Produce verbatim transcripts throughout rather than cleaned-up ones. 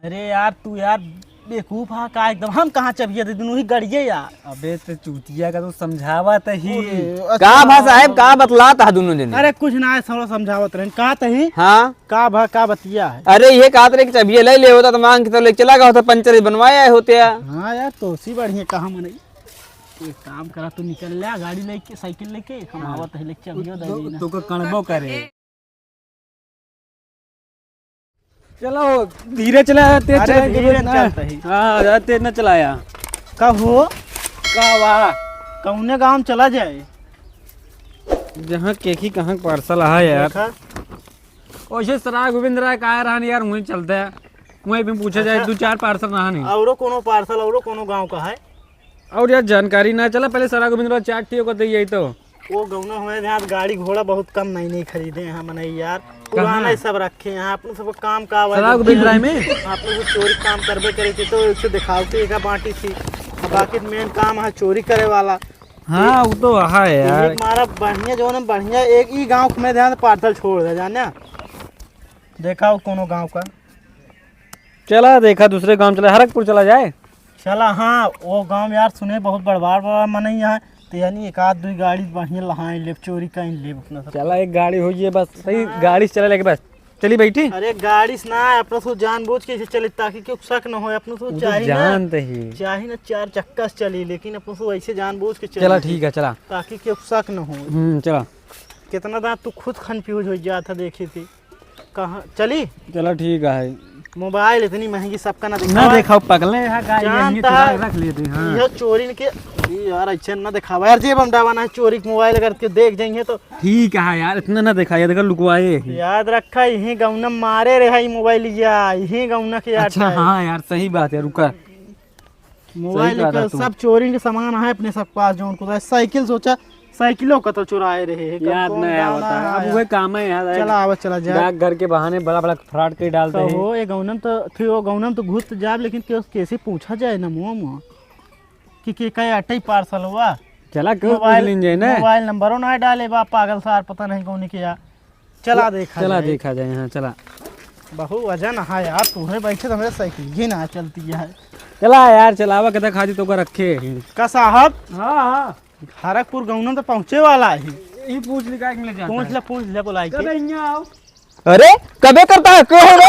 अरे यार, तू यार बेवकूफ हा का एकदम? हम कहाँ चबिया दे दूँ, वही गड़िए यार। अबे ते चूतिया का तू समझावत ही। अरे, अच्छा। का भा साहेब, का बतलात हा दुनो जने? अरे कुछ ना है, सरो समझावत रहन। का तही? हाँ। का भा, का बतिया है? अरे ये कहत रहे कि चबिया ले ले होता तो मांग के तो ले चला गया होता, पंचर ही बनवाया होते यार। हाँ यार, तो उसी बढ़िया कहा मनई। एक काम करा, तू निकल ले गाड़ी लेके, साइकिल लेके, हम हाँ। आवत है लेके चबिया दे तो, देना। तो को कणबो करे। चलो, धीरे चला, तेज अरे, चला, धीरे ना। चलता ही। हाँ, ज्यादा तेज ना चलाया। का हो? का बा? कौने गाँव चला जाए? जहाँ केखी कहाँ पार्सल आहा यार। देखा। वैसे सराय गोविंद राय का रहन यार, वहीं चलते हैं। वहीं भी पूछा जाए, अच्छा। दो चार पार्सल रहा नहीं। औरो कोनो पार्सल, औरो कोनो गाँव का है? और यार जानकारी ना चला, पहले सराय गोविंद राय चाट टियो को दे यही तो। वो गौना हमारे यहाँ गाड़ी घोड़ा बहुत कम नहीं, नहीं खरीदे हैं मनई यार। कहाँ? पुराना ही सब रखे हैं। अपने सब काम का आवाज सराय गोविंद राय में? अपने सब चोरी काम करबे करे थे तो एक से दिखावटी एक बाटी थी। अब बाकी मेन काम है चोरी करे वाला। हाँ, वो तो वहाँ है यार। एक मारा बढ़िया जो ना बढ़िया एक ई गाँव में ध्यान पार्सल छोड़ दे जाने। देखा हो कोनो गाँव का। चला देखा दूसरे गाँव चला, हरकपुर चला जाए। चला, हाँ, वो गाँव यार सुने बहुत बड़बार बड़ा मनई है, तो यानी एक आध दुई गाड़ी बढ़िया लहाई लेब, चोरी कहीं लेब अपना सब। चला, एक गाड़ी होइए बस, सही हाँ। गाड़ी से चला लेके बस। चली बैठी। अरे गाड़ी से ना, अपना सो जानबूझ के इसे चले ताकि क्यों शक न हो, अपना सो वो तो चाही ना, जानते ही। चाही ना चार चक्का से चली, लेकिन अपना सो ऐसे जानबूझ के चली। चला ठीक है, चला। ताकि क्यों शक न हो। हम्म, चला। कितना दांत तू खुद कन्फ्यूज हो जाता देखी थी। कहाँ चली? चलो ठीक है। मोबाइल इतनी महंगी सबका ना ना दिखावा। देखा, पगले है का, ये जानता चुरा है। रख लेते हैं, हाँ। यह चोरी के, ई यार ऐसे ना दिखावा यार, जेब हम डावा ना चोरी के मोबाइल अगर के देख जाइए तो। ठीक है यार, इतना ना देखा, ये देखा लुकवाए ही। याद रखा, यही गौना मारे रहे ई मोबाइल या, यही गौना के याद अच्छा, है। हाँ यार, सही बात है, रुका। मोबाइल सही कहा का था तू। सब चोरी के सामान है अपने सब पास, जौन कुछ है। साइकिल सोचा, साइकिलो का तो चुराए रहे हैं, कब याद कौन नहीं गाना आवता है। अब आया। वह काम है यार, चला, आवा, चला जा। डाकघर के बहाने बड़ा बड़ा फ्रॉड कर डालते तो हैं। हो, ए गौनम तो, फिर वो गौनम तो घुस तो जाब, लेकिन के-, कैसे पूछा जाए ना मुँह मुँह कि के का अटई पार्सल हुआ। चला, क्यों पूछ मोबाइल, लीन जाए ना? मोबाइल नंबरो ना डाले बा, पागल सार, पता नहीं कौन किया। चला देखा चला जाए। देखा जाए, हाँ, चला। बहु वजन है यार, तू है बैठे तो मेरे साइकिल ही ना चलती है। चला यार, चलावा के दिखा दी तो का रखे हैं। का साहब? हाँ, हाँ। हरकपुर गौनम तो पहुँचे वाला है। यही पूछ ली, काहे के ले जाता पूछ है? ले, पूछ ले, बुलाई के। कबे यहाँ आओ। अरे, कबे करता है? क्यों हो रे?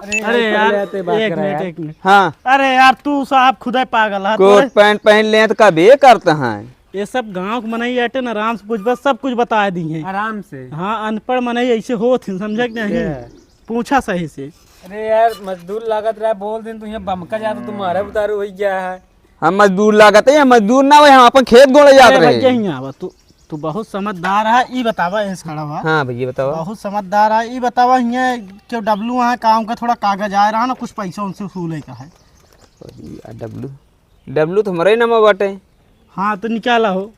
अरे अरे यार, यार, पहले आते बात एक करा मिनट, यार। एक मिनट। हाँ। अरे यार, तू साहब खुदे पागल है, कोट तोरे पैंट पहन ले तो कबे करता है? ये सब गाँव के मनई आटे न, आराम से पूछबा, सब कुछ बता दी हैं। आराम से। हाँ, अनपढ़ मनई ऐसे होत हैं, समझे कि नहीं? अच्छा। पूछा सही से। अरे यार, मजदूर लागत रहा, बोल दिन तू यहाँ बमका जाता, तू मारे उतारू हो गया है। हम मजदूर लागत है, हम मजदूर ना हुए, हम अपन खेत गोड़े जात अरे रहे। भैया, यहाँ आवा, तू, तू बहुत समझदार है, ई बतावा, एस खड़ा हुआ। हाँ भैया, बतावा। बहुत समझदार है, ई बतावा, यहाँ क्यों डब्लू वहाँ काम का थोड़ा कागज आए रहा ना, कुछ पैसा उनसे वसूले का है। अरे यार, डब्लू। डब्लू तो हमरे नाम बाटे। हाँ, तो निकाला हो।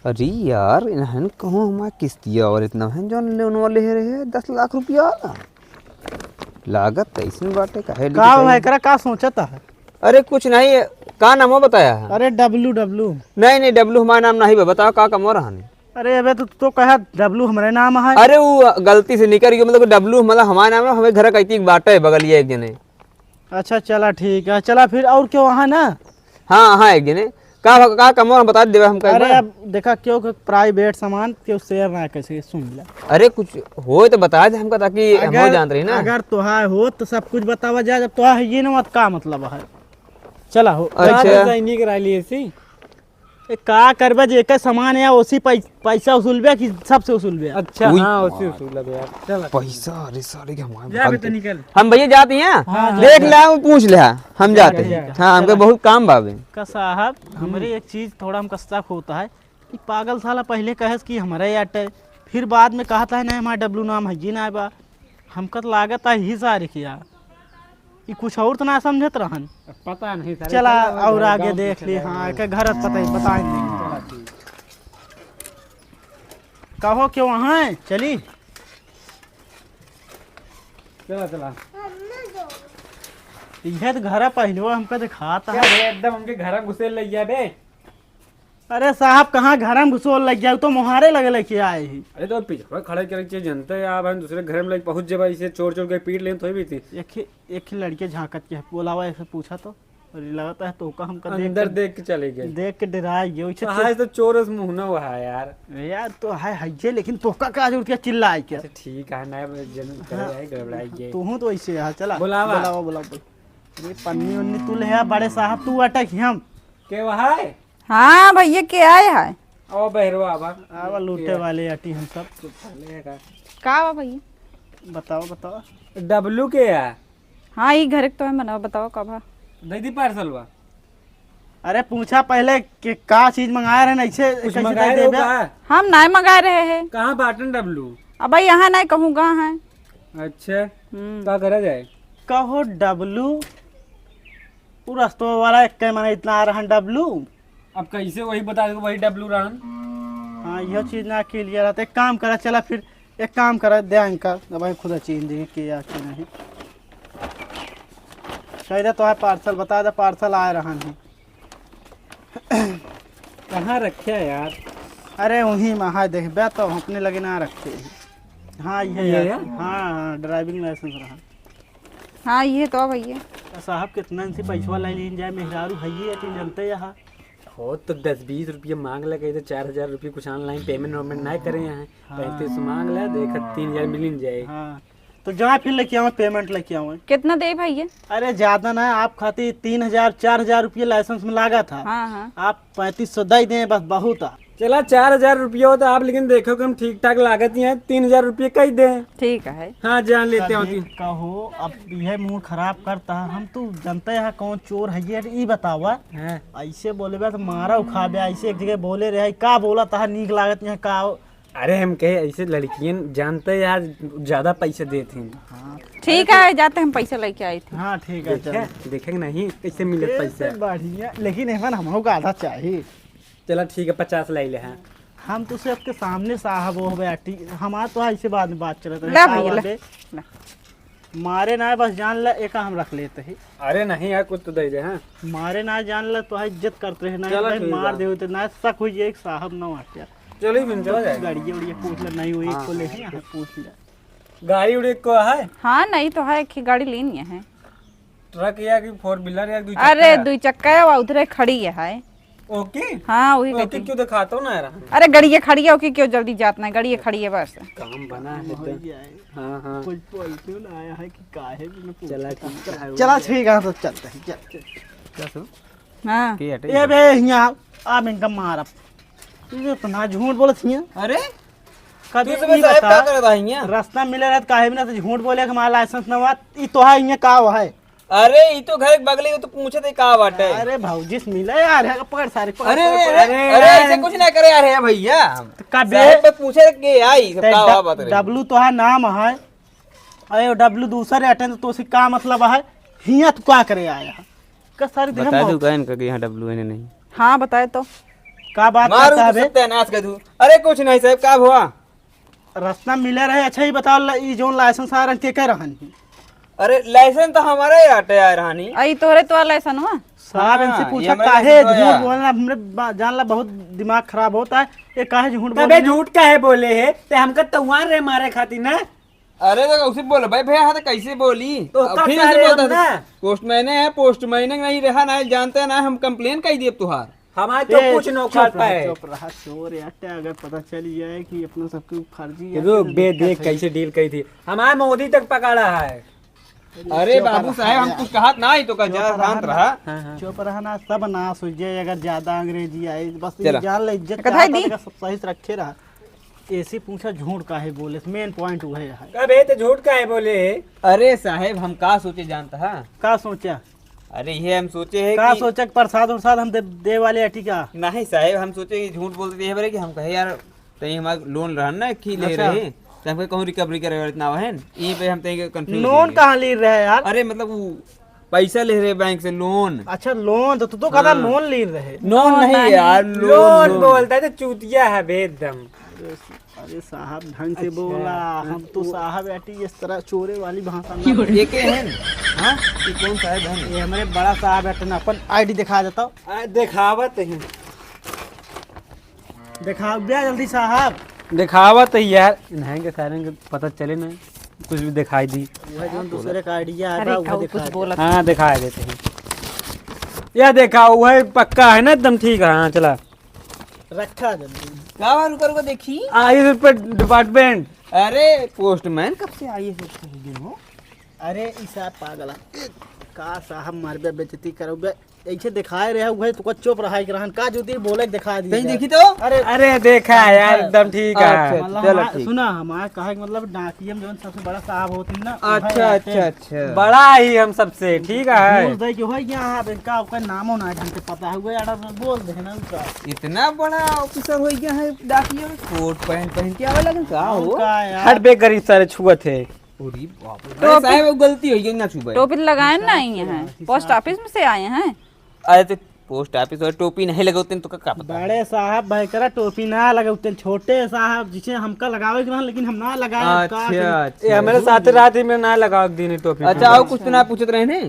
अरे यार, इन्हन कहूँ हमार किस्तिया और इतना है, जौन लोन वाले है रहे दस लाख रुपया। लागत तो ऐसन बाटे, काहे का लिखत है? भाई, एकरा का सोचत है? अरे कुछ नहीं, का नाम बताया है? अरे डब्लू, डब्लू। नहीं, नहीं, डब्लू हमारा नाम नहीं बा, बताओ का कमो रहने? अरे अबे तो, तू तो कहा डब्लू हमरे नाम है। अरे वो गलती से निकल गया, मतलब डब्लू मतलब हमारा नाम है, हमें घर का एक बाटे है बगलिया एक जने। अच्छा, चला ठीक है, चला फिर और क्यों वहाँ ना? हाँ, हाँ, एक जने। का, का कमवा हम बता देबे हम अरे कहबे। अब देखा, क्यों के प्राइवेट सामान क्यों शेयर ना कैसे सुन ले। अरे कुछ होए तो बता दे हमका, ताकि हम अगर, जानत रही ना। अगर तोहार हो तो सब कुछ बतावा जाए, जब तोहार है ये ना मत का मतलब है। चला हो। अच्छा। का सैनिक रह लिए सी? ए, का करबे, जेकर सामान है, ओसी पै-, पैसा वसूलबे कि सबसे वसूलबे? अच्छा, उई। हाँ, ओसी वसूलबे यार। चल। पैसा, अरे सारे के हमारे जा भाग बे, तो दे। निकल। हम भैया जाते हैं, हाँ, जा, देख जा। ले, पूछ ले, हम जा, जाते जा, हैं। जा। हाँ, हमके चला। बहुत काम बाबे। का साहब, हम्म। हमरे एक चीज थोड़ा हमका शक होता है कि पागल साला पहले कहे कि हमारे याटे, फिर बाद में कहता है, "नहीं, हमारा डब्लू नाम है, जी ना बा।" हमका तो लागत है ही सारे किया। ई कुछ और तो ना समझत रहन। पता नहीं सारे, चला चला, और घर आगे गाँव देख पूछे ले, जाए। हाँ, के घर पता ही बताएंगे। चला ठीक। कहो क्यों वहाँ है? चली। चला, चला। यह तो घर पहले हमका दिखाता है। अरे एकदम हमके घर घुसे ले गया बे। अरे साहब, कहाँ घर में घुसोल लग जाए, तो मोहारे लगे लेके आए ही। अरे तो पीछे खड़े करे के जनते हैं आप, हम दूसरे घर में लग पहुँच जेबा, इसे चोर चोर के पीट लें तो भी थी। एक ही, एक ही लड़के झांकत के है, बोलावा, ऐसे पूछा तो। अरे लगता है तोका हमका देख अंदर के, देख के चले गए। देख के डराए गए, वैसे तो तो हाय तो चोर अस मुँह ना हुआ है यार। अरे यार, तो है, है ये, लेकिन तोका का जरूरत है चिल्लाए के? अच्छा ठीक है, ना जन करे हाँ। है, गड़बड़ाई गए। तू हूँ तो ऐसे है, चला। बुलावा। बुलावा, बुलावा, बुलावा। अरे पन्नी उन्नी तू ले आ, बड़े साहब तू अटक हम। के वहाय? हाँ भैया, के आए है? ओ बहरवा आवा। आवा लूटे के? वाले अटी हम सब। तू खा ले का? का बा भैया? बताओ, बताओ। डब्लू के आ? हाँ, ई घर के तो है मनवा, बताओ का भा? दे दी पार्सल बा। अरे पूछा पहले कि का चीज मंगाए रहे, ऐसे कुछ कैसे मंगाए दे रहे हो देबे? का? हम नाय मंगाए रहे हैं। कहाँ बाटन डब्लू? अब भाई यहाँ नाय कहूँ कहाँ है। अच्छा, हम्म। का करा जाए? कहो डब्लू, उ रस्तवा वाला एक के माने इतना आ रहन डब्लू। अब कैसे वही बता दे, वही डब्लू रहन? हाँ, यह चीज ना क्लियर रहता। एक काम करा, चला फिर, एक काम करा, दे इनका, अब भाई खुद चीज देंगे के या के नहीं। कह दे तो है पार्सल, बता दे पार्सल आए रहन है। कहाँ रखे है यार? अरे वहीं में है, देखबे तो अपने लगे ना रखे हैं। हाँ, ये ये यार। है? हाँ, हाँ, ड्राइविंग लाइसेंस रहा। हाँ, ये तो भैया। तो साहब, कितना इनसे पैसवा ले लीन जाए, मेहरारू है ये, तुम जानते यहाँ। हो तो दस बीस रुपये मांग ले, कहीं तो चार हजार रुपये कुछ ऑनलाइन पेमेंट वेमेंट ना करे हैं। हाँ। पैंतीस मांग ले, देख तीन हजार मिलिन जाए। हाँ, तो जा फिर लेके आओ, पेमेंट लेके आओ। कितना दे भैया? अरे ज्यादा ना, आप खातिर तीन हजार, चार हजार रुपये लाइसेंस में लागा था। हाँ, हाँ। आप पैंतीस सौ दे दें, बस बहुत है। चला, चार हजार रुपया हो तो आप, लेकिन देखो कि हम ठीक ठाक लागत ही हैं, तीन हजार रुपये कह दे। ठीक है। हाँ, जान लेते हो कभी तीन। कहो, अब यह मूड खराब करता है, हम तो जानते हैं कौन चोर है ये, ई बतावा। हाँ। ऐसे बोले बा तो मारा उखाबे, ऐसे एक जगह बोले रहे, का बोला था, नीक लागत यहाँ का? अरे हम कहे ऐसे लड़कियन जानते यार, ज्यादा पैसे देते हैं। हाँ। ठीक है, जाते हम पैसे लेके आई थी। हाँ, ठीक है, देखे, चल। देखेंगे नहीं कैसे मिले पैसे। बढ़िया, लेकिन एमन हमहू का आधा चाहिए। चला ठीक है, पचास लाई ले हैं। हम तो सबके सामने साहब हो बैठी, हमार तो ऐसे बाद में बात चलत रहे, ला का भैया, ला, बात है? ला। मारे ना, बस जान ला, एका हम रख लेते ही। अरे नहीं यार, कुछ तो दे दे, हाँ। मारे ना, जान ला, तो इज्जत करते हैं ना, चला भाई, ठीक मार बा। दे होते ना, शक हुई एक साहब ना वाटे। चलो ही बिन, चला जाए। गाड़ी उड़ी पूछ ले, नहीं हुई, हाँ, को ले हाँ, ही यहाँ पूछ ले। गाड़ी उड़ी को है? हाँ, नहीं तो है, एक ही गाड़ी लेनी है। ट्रक या कि फोर व्हीलर या दुई चक्का अरे, है? दुई चक्का है, वो उधरे खड़ी है। ओके? हाँ, वही ओके, कहती। क्यों दिखाता हूँ ना यार? अरे, गड़िया खड़ी है, ओके, क्यों जल्दी जात ना है, गड़िया खड़ी है बस। काम बना है तो। हाँ, हाँ। कुछ बोलते हो ना आया है कि काहे भी मैं पूछ चला, रहा ठीक है। चला, ठीक है, तो चलते हैं, चल। क्या सुन? हाँ। के हटे? ए बे, हियाँ आ, आ, इनका मारब। तू तो इतना झूठ बोलत हियाँ। अरे? कभी तू तो ई साहब बता, का करत हियाँ? रास्ता मिले रहत काहे भी ना तो झूठ बोले कि हमारा लाइसेंस ना हुआ, ई तोहा हियाँ का हुआ है? अरे, ई तो घर के बगले, वो तो पूछे थे का बाटे। अरे भौजी से मिले यार, है पकड़ सारे, पकड़, अरे, पकड़, अरे, पकड़। अरे, अरे, ऐसे कुछ ना करे यार, है भैया। तो का बे? साहब पे पूछे के आई, सब ते का ड-, बात रही। डब्लू तोहार नाम है, अरे डब्लू दूसरे अटेंड तो उसी का मतलब है, हियाँ तू का करे आया? का सारी देह बता मौत। दू का इनका कि यहाँ डब्लू है नहीं? हाँ, बताए तो। का बात मारू करता है तू बे? सत्यानाश कर दू। अरे कुछ नहीं साहब, का हुआ? रस्ता मिले रहे, अच्छा ही बताओ, ल-, ई जोन लाइसेंस आ रहन, के कह रहन? अरे लाइसेंस तो हमारा ही आटे आए रहनी। आई तोहरे तो लाइसेंस हुआ? साहब, इनसे हाँ, पूछा ये हमारे काहे लाइसेंस तो झूठ आया। बोलना, हमरे बा-, जान ला बहुत दिमाग खराब होता है, ये काहे झूठ तबे बोले? झूठ काहे बोले है? ते हमका तौहार रहे मारे खातिर ना? अरे तो उसे बोल भाई, भैया, हाँ तो कैसे बोली? तो अब का फिर करे उसे बोलता हम था, ना? पोस्टमैन है, पोस्टमैन नहीं रहा, ना जानते हैं, ना हम कंप्लेन कर दिए तुहार। हमारे तो ए, कुछ नौकर चुप रहा, पाए। चुप रहा, चोर यार, अगर पता चल जाए कि अपना सबके फर्जी ये है, तो बे, दिक्कत देख है। कैसे डील करी थी, हमारे मोदी तक पकड़ा है। अरे चुप बाबू रहा साहब, हम यार। कुछ कहत ना ही तो का चुप ज्यादा रहा शांत ना। रहा। हाँ, हाँ। चुप रहा ना, सब नाश हो जाए अगर ज्यादा अंग्रेजी आए। बस ये चला। जान ले, इज्जत एक कथाई चाहत दी। अगर सब सही से रखे रहा। ऐसी पूछा झूठ काहे बोले, मेन पॉइंट वो है। अबे तो झूठ काहे बोले? अरे साहेब, हम का सोचे जानता है? का सोचा? अरे ये हम सोचे है का कि सोचा कि प्रसाद उरसाद हम दे, दे वाले अटी का? नहीं साहेब, हम सोचे कि झूठ बोलते ये बारे कि हम कहे यार, तई हमार लोन रहन ना कि ले अच्छा। रहे, तो हमके कहूँ रिकवरी करे वाले ना है, यहीं पे हम तई कंफ्यूज लोन कहाँ ले रहे यार? अरे मतलब वो पैसा ले रहे बैंक से लोन। अच्छा लोन, तो तू तो कहता हाँ। लोन ले रहे। लोन नहीं यार, लोन, लोन लोन। बोलता है तो चूतिया है बे एकदम। अरे साहब ढंग से अच्छा। बोला, हम तो वो साहब अटी इस तरह चोरे वाली भाषा ना। ये के हैं? हाँ? ये कौन साहब हैं? ये हमारे बड़ा साहब है, तने अपन आईडी दिखा देता हूँ। आ, दिखावत हैं। दिखाओ बे जल्दी साहब। दिखावा तो यार, इन्हें के सारे के पता चले ना, कुछ भी दिखाई दी। वह जो दूसरे का आइडिया है अरे बा, वह कहू दिखा कुछ दे। बोलत। हाँ, दिखाई देते हैं। यह देखा, वह पक्का है ना, एकदम ठीक है। हाँ, चला। रखा जल्दी। का बा, रुका, रुका, देखी। आ, इस पे डिपार्टमेंट। अरे, पोस्टमैन कब से आई है, सोचते हो गए हो? अरे, ई साहब पागल है। का साहब मारबे, बेइज्जती करबे। ऐसे दिखाए रहे, उहे तो चुप रहा के रहन। का जूती बोले के दिखा दिए कहीं जाए। देखी तो? अरे, अरे, देखा है यार, एकदम ठीक है। अच्छा, मतलब चलो, हमार, ठीक। सुना, हमार कहे के मतलब डाकिया में जौन सबसे बड़ा साहब होते हैं ना, उहे अच्छा, रहते हैं। अच्छा, अच्छा। बड़ा ही हम सबसे, ठीक है। घूस दे के हो गया, आप इनका, आपका नामो ना ढंग से पता है, वो यार बोल दे ना उसका। इतना बड़ा ऑफिसर हो गया है डाकिया में, कोट पहन, पहन के आवे लगन का और हो? का यार? हट बे गरीब सारे छुअत है। अरे बाप रे। टोपी साहब, वो गलती हो गई, ना छुबे। टोपी लगाए ना आई हैं, हिसाब पोस्ट से। ऑफिस में से आए हैं। अरे तो पोस्ट ऑफिस और टोपी नहीं लगे होते तो का, का पता? बड़े साहब, भाई करा टोपी ना लगे होते, छोटे साहब जिसे हमका लगावे के रहन, लेकिन हम ना लगाए, अब का अच्छा, करी? अच्छा। ये हमारे साथ रात ही में ना लगावे के दीनी टोपी। अच्छा, और कुछ तो ना पूछत रहे ने?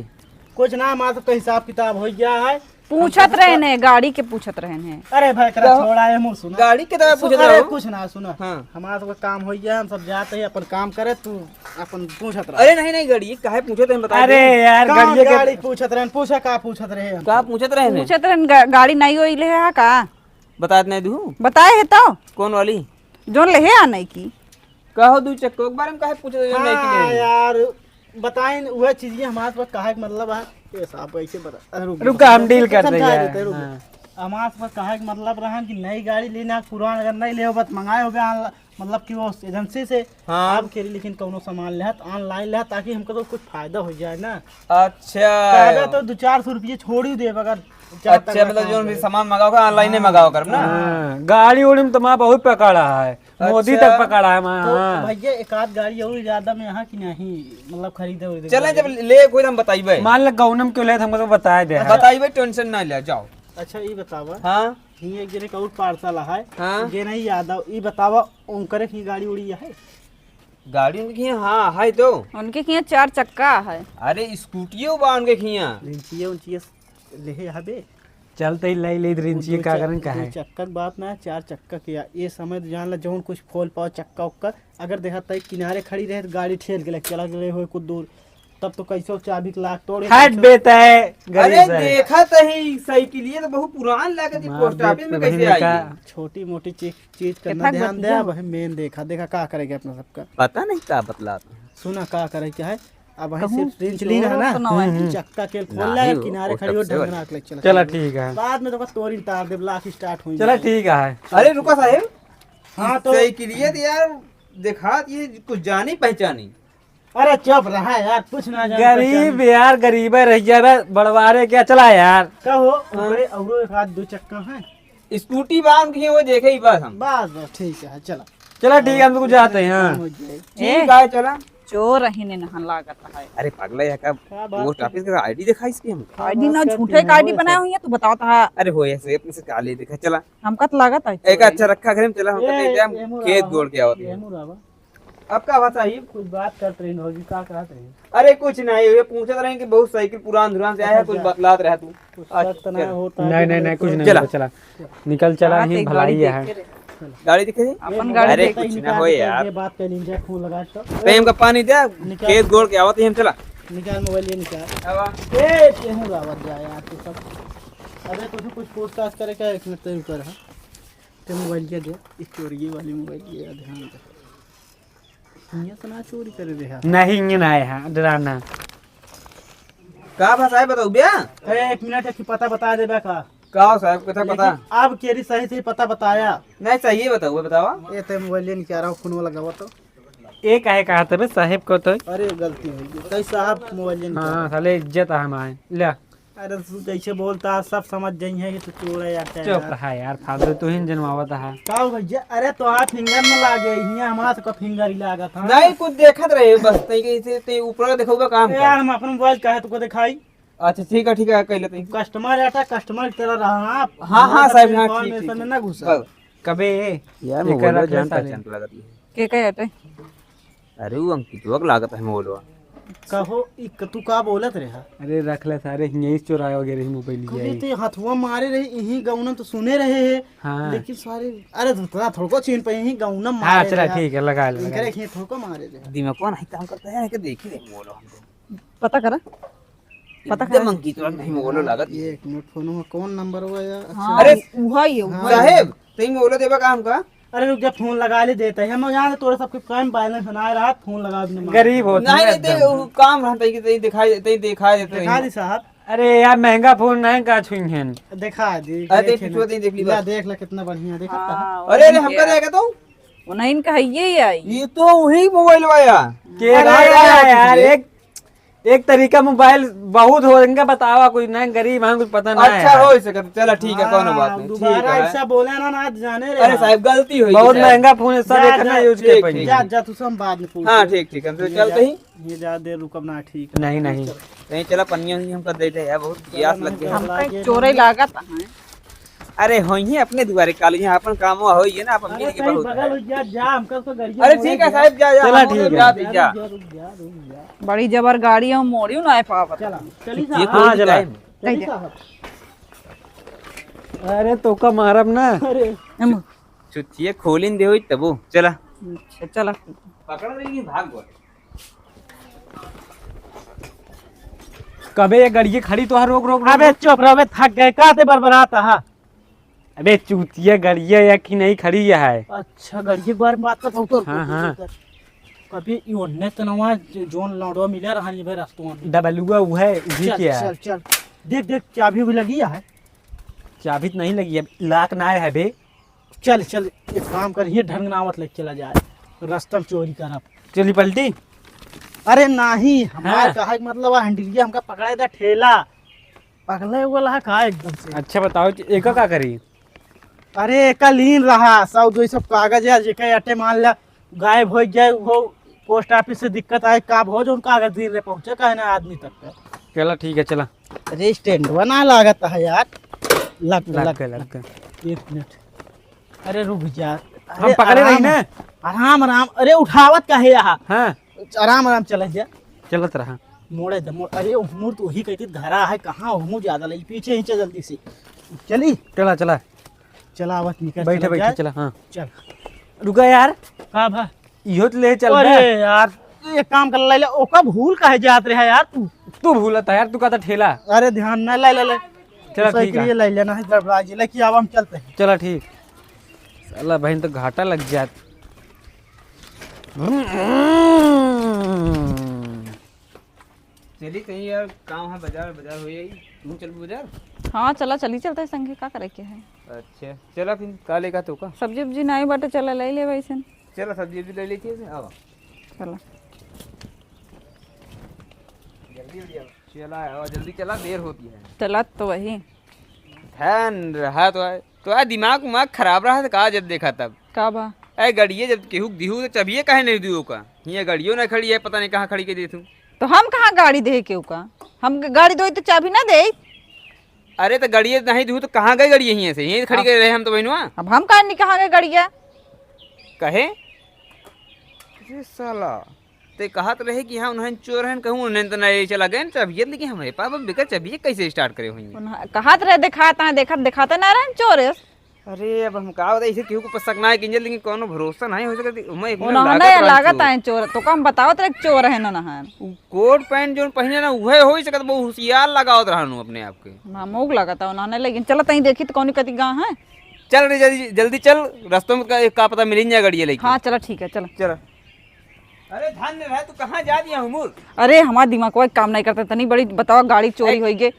कुछ ना, हमारे सबका हिसाब किताब हो गया है। पूछत रहे ने, गाड़ी के पूछत रहे ने। अरे भाई, करा का? छोड़ा है, मुँह सुना। गाड़ी के तरह सु-, पूछत अरे रहो। कुछ ना, सुना। हाँ। हमारा सबका काम हो गया, हम सब जाते हैं अपन काम करे, तू अपन पूछत रह। अरे नहीं, नहीं, गाड़ी काहे पूछत रहे, बता अरे दे। यार, कौन गाड़ी के गाड़ी पूछत रहे, पूछा का पूछत रहे हम? का पूछत रहे ने? पूछत रहे, गा-, गाड़ी नहीं होई ले है का? बतात नहीं दू। बताए है तो? कौन वाली? जोन ले है आ नहीं की। कहो दू चक्को के बारे में काहे पूछत रहे, नहीं की हाँ नहीं? यार, बताइन, उहे चीज, ये हमारे पास कहे के मतलब है, ये साहब ऐसे बता, अरे रुक, रुका, हम डील करते हैं समझा यार। देते, रुक। हाँ। हमारे पास कहे के मतलब रहन कि नई गाड़ी लेना, पुरान अगर नहीं ले हो, बस मंगाए हो बे ऑनला-, मतलब कि वो एजेंसी से। हाँ। आप केरी लेकिन कौनो सामान लेहत, ऑनलाइन लेहत, ताकि हमको तो कुछ फायदा हो जाए ना। अच्छा। कहबे तो दो चार सौ रुपये छोड़ ही देब अगर जाता अच्छा, मतलब जो भी सामान मंगाओ का, ऑनलाइन ही मंगाओ करब ना। हाँ, गाड़ी उड़ी में तो माँ बहुत पकड़ा है। मोदी अच्छा। तक पकड़ा है, हाँ, तो हाँ। भैया, एक आध गाड़ी और ज्यादा में यहाँ की नहीं, मतलब, खरीदे उरीदे चले, गाड़ी। जब ले कोई, हम बताइबे। मान ले, गौनम क्यों ले, हमको तो बताए दे, हाँ। बताइबे, टेंशन ना ले, जाओ। अच्छा, ई बतावा। हाँ। ही एक जने का और पार्सल है। हाँ। जे नहीं यादव, ई बतावा, उनकरे की गाड़ी उड़ी है? गाड़ी उनके की, हाँ, है तो। उनके की चार चक्का है। अरे, स्कूटियो बा उनके की। रिंचिया उंचिया लेहे हबे। चलते ही ले ले रिंचिया, का करन का है? दो चक्का के बात ना, चार चक्का के। ये समय तो जान ला, जौन कुछ फोल पाओ चक्का उक्का, अगर देखा तई किनारे खड़ी रहे तो गाड़ी ठेल के लेके चला गए हो कुछ दूर, तब तो कैसे चाबी के लाख तोड़े, हट कैसे बेटा है, गरीब अरे है। देखा तही साइकिल, ये तो बहुत पुरान लागत है, मार पोस्ट दे ऑफिस में तो कैसे बहिने आई? का। छोटी मोटी चीज, चीज करना कितना ध्यान दे, बतिया। वही मेन देखा, देखा का करेगा अपना सबका। पता नहीं का बतला। सुना का करे क्या है, अब वहीं से कहूँ रिंच ली ना, जोरो ना? तो ना है। हम्म, हम्म। चक्का के खोल नहीं, ले, वो किनारे खड़ी हो, सबसे ढंगना के ले चला, चला चला। ठीक है। बाद में तो बस तोरी उतार दे, लाख स्टार्ट हुई चला जाए। ठीक है। अरे रुका साहेब, हाँ, तो साइकिलिया तो यार, देखा ये कुछ जानी पहचानी। अरे चुप रहा यार, कुछ ना जानी गरीब पहचानी। यार, गरीबे रह गया बे, बड़वारे क्या चला यार। का हो, हाँ। ऊपरे औरो एक आध दो चक्का है। स्कूटी बांध के वो देखे ही बस हम। बस, बस, ठीक है, चला। चला, ठीक है, हम तो कुछ जाते हैं, हाँ। काम हो जाए। ठीक है, चला। चोर ही ने नहन लागत है। अरे पगला, यहाँ का का बात पोस्ट कर ऑफिस का आईडी दिखा इसकी हमको। आईडी ना, झूठे का आईडी बनाए हुई है, तू बताओ तो। अरे हो, ऐसे अपने से काले दिखा, चला। हमका तो लागत है एक चोर अच्छा है। रखा घर में, चला, हम ए, कहते हैं, हम ए, मुरावा, खेत गोड़ के आवत ए, हैं। मुरावा। अब का बात आई? कुछ बात करत रही भौजी, का कहत रही? अरे कुछ नहीं, ये पूछत रहे कि बहुत साइकिल पुरान धुरान से आया है, अच्छा, कुछ अच्छा। बतलात रहा तू। कुछ अच्छा, शक तो नहीं चल। होता है नहीं, कि नहीं, नहीं, कुछ नहीं चला। होता, चला। निकल चला, हाँ, ही तो एक भलाई गाड़ी है। देखे रहे। गाड़ी दिखे? अपन गाड़ी अरे देख कुछ ना हो यार। ये बात कर लीजिए, फोन लगा तो। टाइम का पानी दे, निकाल। खेत गोड़ के आवत ही हम, चला। निकाल मोबाइल, ये निकाल। आवा। ए, केहू रावत जा यार, तू सब। अरे कुछ, कुछ पूछताछ करे का, एक मिनट तो रुक रहा। ते मोबाइल के दे, इस चोरी वाली मोबाइल के ध्यान दे। हियां से ना चोरी करे रहे हैं। नहीं, हियां ना आए हैं, डराना। का भाषा है बताओ बे? अरे एक मिनट, एक पता बता देबे का? का हो साहब, कथा पता? लेकिन अब केरी सही सही पता बताया। नहीं, सही बताओ, बताओ। ए ते मोबाइल निकाल रहा, फोन लगावा तो। ए काहे कहा तबे साहेब को तो? अरे गलती हो गई, कई साहब मोबाइल निकाल हाँ, रहा। साले इज्जत है हमारे। ले। अरे तू जैसे बोलता है, सब समझ जाई है कि तू चोर है यार, क्या चुप यार? रहा यार, फालतू तू ही जनवावत है। का हो भैया? अरे तो हाथ फिंगर में लागे, हियां हमारा तो फिंगर ही लागत है। नहीं, कुछ देखत रहे बस, तई के इसे ते ऊपर देखौबा काम ए कर। यार, हम अपन मोबाइल काहे तुमको दिखाई? अच्छा, ठीक है, ठीक है, कह लेते हैं। कस्टमर आता, कस्टमर की तरह रहा आप। हाँ, हाँ, हमारे साहब, हाँ, कॉल ठीक, में ठीक, सब में ठीक। ना घुसा। बस। कबे? यार, एकर मोबाइल रख ले जान साले। पहचान के लागत है। के कहे हटे? अरे, वो अंकितवा के लागत है मोबाइलवा। कहो, ई क-, तू का बोलत रहा? अरे रख ले सारे, यहीं से चोराए वगैरह ही मोबाइल लिया कभी है। ते हथुआ मारे रहे, यहीं गौनम तो सुने रहे हैं। हाँ। लेकिन सारे, अरे धुतरा थोड़को छीन पे, यहीं गौनम हाँ, मारे चला रहे। ठीक है, लगा ले, लगा इनकरे ले। यहीं थोड़को मारे रहे। दिमाग कौन है काम करता है कि देखी नहीं बोलो हमको। पता करा, पता एकदम करा। अंकित नहीं बोलो लागत। ये एक मिनट, फोन में कौन नंबर हुआ यार? अच्छा। हाँ, अरे, उहा ही है, हाँ। उहा ही। साहेब, तई मोबाइल देबा का हमका? अरे रुक जा, फोन लगा ले देते हैं। हम यहाँ से तोरे सबके काम बैलेंस बनाए रहा, फोन लगा देने। गरीब होते नहीं, हैं नहीं, एकदम। ते उ काम रहता है कि तई दिखाई, तई दिखाई देते हैं। दिखा दी साहब। अरे यार, महंगा फोन नहीं का छुई हैं। दिखा दी, अरे, देख तई ना। पिछुआ तई देख ली ला, बस। देख ला कितना बढ़िया, देखा हाँ, था? अरे, अरे, वही हमका है। देगा तो? वो नहीं, इनका है ये ही आई। ये तो वही मोबाइल वाया। के अरे, रहा यार, यार, यार, तुझे। एक एक तरीका मोबाइल बहुत हो, इनका बतावा, कुछ नहीं, गरीब हैं, कुछ पता नहीं अच्छा, है। हो सकत, चला, ठीक है, कौनो बात हाँ, नहीं, ठीक दोबारा है। ऐसा बोला ना, ना जाने रे अरे भाई। साहब, गलती हुई बहुत है। महंगा फोन है, सब जा, एक ना जा, यूज़ कर ठीक, पाएंगे। ठीक, जा, ठीक। जा, तू सब बाद में पूछ। हाँ, ठीक, ठीक, हम तो ये चलते जा, ही। ये जा दे, रुकब ना, ठीक है। नहीं, नहीं। चल। कहीं चला, पनिया उनिया हमका दे दे यार, बहुत चल, प्यास मैं लग गई। चल हमका लागे चोरे ना। लागत है। अरे, होइहे अपने दुआरे काली, यहाँ अपन काम होइहे ना, अपन अरे, मिल के कहीं बहुत बगल है। हो जा, जा, हमका तो गाड़ी अरे, में ठीक है जा। साहब, जा, जा, चला, हम ठीक है। जा, जा। रुक जा, रुक जा, रुक जा। बड़ी जबर गाड़ी है, मोड़ियो ना पावत। चला, चली ये साहब। कोई हाँ, भी चला। टाइम। चली साहब। अरे, तोका मारब ना। अरे। हम चुतिया खोलिन दे होई तबो। चला। अच्छा, चला। पकड़ रही नहीं, भाग गो। कबे ये गड़िया खड़ी तो है, रोक, रोक, रोक, अबे रोक। चुप रह, अबे थक गए, का ते बरबरात है? अबे चूतिया, गड़िया या कि नहीं खड़ी है? अच्छा, गड़िया के बारे में बात करता हूँ, तो हाँ, हाँ। कभी ई ओन्ने तनवा जो-, जोन लौंडवा मिले रहन ये भाई रस्तवा में। डबलुआ वो है, उही चल, के है। चल, चल। देख, देख, चाबी भी लगी है। चाबी तो नहीं लगी है, lock ना है बे। चल, चल, एक काम कर, ये ढंग ना आवत ले चला जाए, रस्ता में चोरी करब। चली पलटी? अरे नहीं, हमार हाँ। कहा के मतलब है, हंडिलिया हमका पकड़ाए दा ठेला। पगले वाला है का एकदम से? अच्छा बताओ कि एका का करी? अरे एका लीन रहा, सब जो सब कागज है, जेके अटे मान ला गायब हो जाए, वो पोस्ट ऑफिस से दिक्कत आए, का भो जो कागज दिन रे पहुंचे, काहे ना आदमी तक पे। चला ठीक है, चला। अरे स्टैंडवा ना लागत है यार। लग, लग लग, गए, लग गए। एक मिनट। अरे रुक जा। हम अरे पकड़े रही आराम, ना। आराम, आराम। अरे उठावत काहे यहाँ? हाँ। आराम, आराम चला जा। चलत रहा। मोड़े दे, मोड़। अरे उहमुर तो वही कहती धरा है, कहाँ उहमुर ज्यादा लगी? पीछे ही चल जल्दी से। चली? चला, चला। चला, आवत निकल, बैठे, चला बैठे, जाए। चला, हाँ। चल। रुका यार। का भा? इहो तो ले चल अरे बे। यार, एक काम कर, ले ले, ओका भूल काहे जात रहे यार तू? तू भूलत है यार, तू कहता ठेला। अरे ध्यान ना, ले, ले, ले। चला, ठीक है। साइकिल ले लेना है, जब राजी लेके आवा, हम चलते हैं। चला, ठीक। साला बहन तो घाटा लग जात। चली कहीं यार, काम है, बाजार, बाजार हो जाई। तू चल बाजार? हाँ, चला, चली चलते हैं संगे, का करे के है? अच्छा, चला फिर, का लेगा तो का? सब्जी उब्जी नहीं बाटे, चला ले ले वैसे। चला, सब्जी उब्जी ले लेती है, आवा। चला। जल्दी, जल्दी आवा। चला, आवा, जल्दी चला, देर होती है। चला तो वही। ध्यान रहा तो है। तो यार दिमाग उमाग खराब रहा तो का जब देखा तब? का बा? ए गड़िए जब केहू के दिहू तो चबिए काहे नहीं दिहू का? हियाँ गड़ियो ना खड़ी है, पता नहीं कहाँ खड़ी के देथू। तो हम कहाँ गाड़ी दे केहू का? हम ग-, गाड़ी दोई तो चाबी ना दे। अरे तो गड़िए नहीं दिहू तो कहाँ गई गड़िए हियाँ से? यहीं खड़ी अब, के रहे हम तो बहनुआ। अब हम कहाँ नहीं कहाँ गए गड़िया? कहे? ये साला। ते कहत रहे कि हाँ, उन्हें चोर हैं, कहूँ उन्हें तो नहीं चला गए ना चाबियत, लेकिन हमारे पास अब बेकार चाबियत कैसे स्टार्ट करे हुई? उन्हें कहत रहे, दिखाता है, देखत, दिखाते ना रहे चोर है। अरे, अब हम का बताई, इसे केहू को पसक ना है कि इंजन, लेकिन कोनो भरोसा नहीं हो सकत, हमें एक मिनट उन्हें लागत नहीं रहा लागत चोर। है चोर, तो कम बतावत रहे चोर है ना, ना है। उ कोट पैंट जोन पहिने ना, उहे हो ही सकत, बहुत होशियार लगावत रहनु अपने आप के। ना, मोग लागत है उन्हें, लेकिन चलत ही देखी तो कौन कति गाँव है। चल रे, जल्दी, जल्दी चल, रस्तों में का, का पता मिल जाए गड़िया लेके। हाँ, चला ठीक है, चला। चला। अरे धन्य रहे, तू कहाँ जा दिया हुमुर? अरे हमार दिमाग कोई काम नहीं करता, तनी बड़ी बतावा गाड़ी चोरी ए, होई गे।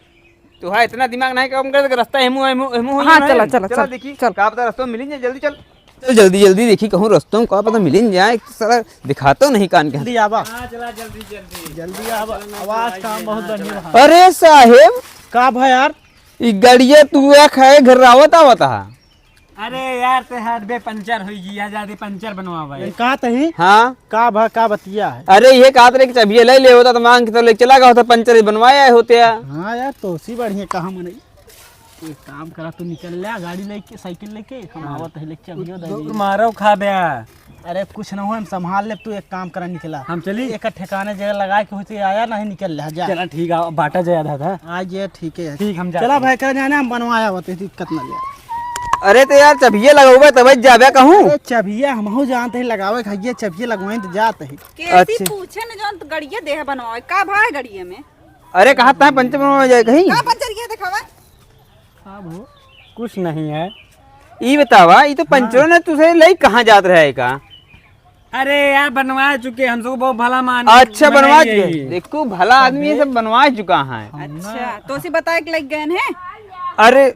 तू हाँ इतना दिमाग नहीं काम करता कि रास्ता हेमू हेमू हेमू होई हाँ, ना चला, है। चला, चला चल, देखी चल। का पता रास्ता में मिली जाए, जल्दी चल। चल जल्दी जल्दी देखी कहूँ रास्ता में का पता मिली जाए, साला दिखाता नहीं कान के। जल्दी आवा। हाँ चला जल्दी जल्दी। जल्दी आवा, आवाज काम बहुत बढ़िया रहा। अरे साहेब। का भा यार? ई गाड़िया तू आ खाए घर आवत आवत हा। अरे यार, ते हाथ बे पंचर होई गया, जादे पंचर बनवावे। ये का तही? हाँ। का भा, का बतिया है? अरे, ये कहत रहे कि चाबिया ले ले होता तो मांग के तो ले चला गया होता, पंचर ही बनवाया होते यार। हाँ यार, तो उसी बढ़िया कहा मनई। एक काम करा, तू निकल ले गाड़ी लेके, साइकिल लेके, हम हाँ। आवत है, लेके अभियो दे दूर दी। मारो खा बे। अरे कुछ न हो, हम संभाल लेब, तू एक काम करा, निकला। हम चली? एक ठिकाने जगह लगा के होते आया, नहीं निकल ले, जा। चला ठीक है, बाटा जाया था, था। आज ये ठीक है। ठीक, हम जाते चला हैं। भाई, करा जाना, हम बनवाया होते, दिक्कत ना ले। अरे तो यार, चबिया लगौबे तब जाबे कहूँ। अरे चबिया हमहू जानते हैं लगावे, खइये चबिया लगवाए तो जाते हैं। कैसी अच्छा। पूछे न जौन गड़िया देह बनवावे, का भाई गड़िया में? अरे कहा तय पंचर बनवा जाए कहीं? का पंचर किया दिखावा? का भो? कुछ नहीं है। ई बतावा, ई तो हाँ। पंचरो ने तुझे लई कहाँ जात रहे का? अरे यार, बनवा चुके, हम सबको बहुत भला मान अच्छा, बनवा चुके। देखो, भला आदमी ये सब बनवा चुका है। अच्छा, तो उसे बताए के लग गए हैं? अरे,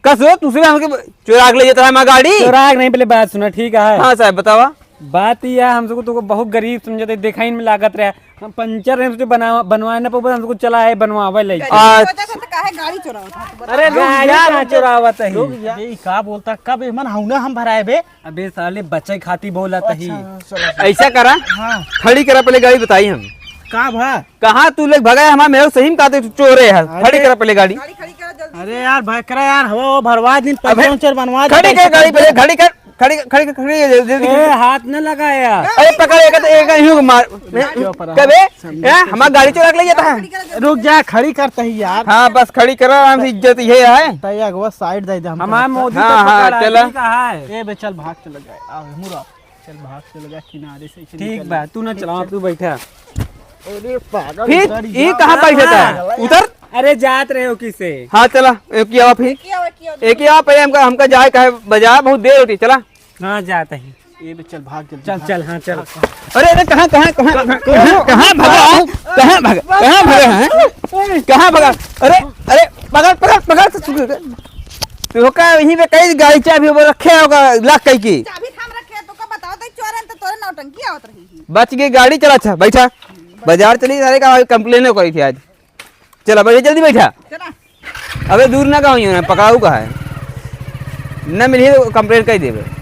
कस हो, तुझे हमके चुरा के ले जाता है हमारी गाड़ी? चुरा के नहीं, पहले बात सुना, ठीक है? हाँ साहब, बतावा। बात यह है, हम सबको तुमको बहुत गरीब समझते, देखा ही में लागत रहा। हम पंचर हैं, सोचे बना-, बनवाए ना पावे, हम सबको चला है बनवावे ले। गरीब आ- की वजह से तो काहे गाड़ी चुरावत है, तू बता। अरे रुक गाड़ी यार, कहाँ रुक जा। चुरावत है? रुक जा। अबे, ई का बोलता? कब एमन हौना हम भराए बे? अबे साले, बचे खाती बोलत ही। अच्छा, चलो, चलो। ऐसा करा, हाँ। खड़ी करा, पहले गाड़ी बताई हम। का भा? कहाँ तू लोग भगा है? हमारे मेरे सही में कहते तू चोरे है। अरे। खड़ी करा पहले गाड़ी। गाड़ी खड़ी करा जल्दी। अरे यार, भाई करा यार, हवा वो भरवा दिन, अबे, पंचर उंचर बनवा दे, खड़ी कर गाड़ी पहले, खड़ी कर। खड़ी, खड़ी, खड़ी, जल्दी, जल्दी, ए, जल्दी। हाथ न लगाया। अरे पकड़, एक तो, एक यूं मार। चुप रहा। कबे? हैं? हमार गाड़ी चुरा के ले जाता है। रुक जा, खड़ी करता ही यार। हाँ, बस खड़ी करो, आराम से, इज्जत ये है। तय अगवा साइड दे दे हम हमार कहत। मोदी हाँ, तो हाँ, पकड़ चला। आदमी का है। ए बे, चल भाग, चल गए। आ, मुरा। चल भाग, चल गए किनारे से, ठीक निकल। बा, तू ना चलाओ, तू बैठा। अरे पागल, फिर उतर ये जा। कहाँ बैठे था? हाँ। उतर। अरे जात रहे हो किसे? हाँ, चला, एक ही आवा फिर। एक ही आवा, एक ही आवा। एक ही आवा, पहले हमका, हमका जाए का है बाजार, बहुत देर होती, चला। हाँ, जाता ही। ये बे, चल, भाग जल्दी, चल, भाग। चल, हाँ, चल। अरे, अरे, कहाँ, कहाँ, कहाँ, कहाँ, कहाँ भागा है? कहाँ भागा? कहाँ भागा है? कहाँ भागा? अरे, अरे, पकड़, पकड़, पकड़, तू, तू का यहीं पे कई गाड़ी चाबी वो रखे होगा, लाख कई की। चाबी थाम रखे, तो का बताओ, तो चोरन तो तोरे नौटंकी आवत रही है। बच गई गाड़ी, चला, अच्छा, बैठा। बाजार चली, सारे का कंप्लेन करी थी आज। चला, बैठा, जल्दी बैठा। चला। अबे दूर ना गाँव, पकड़ाऊ का है, न मिली तो कंप्लेन कर देबे।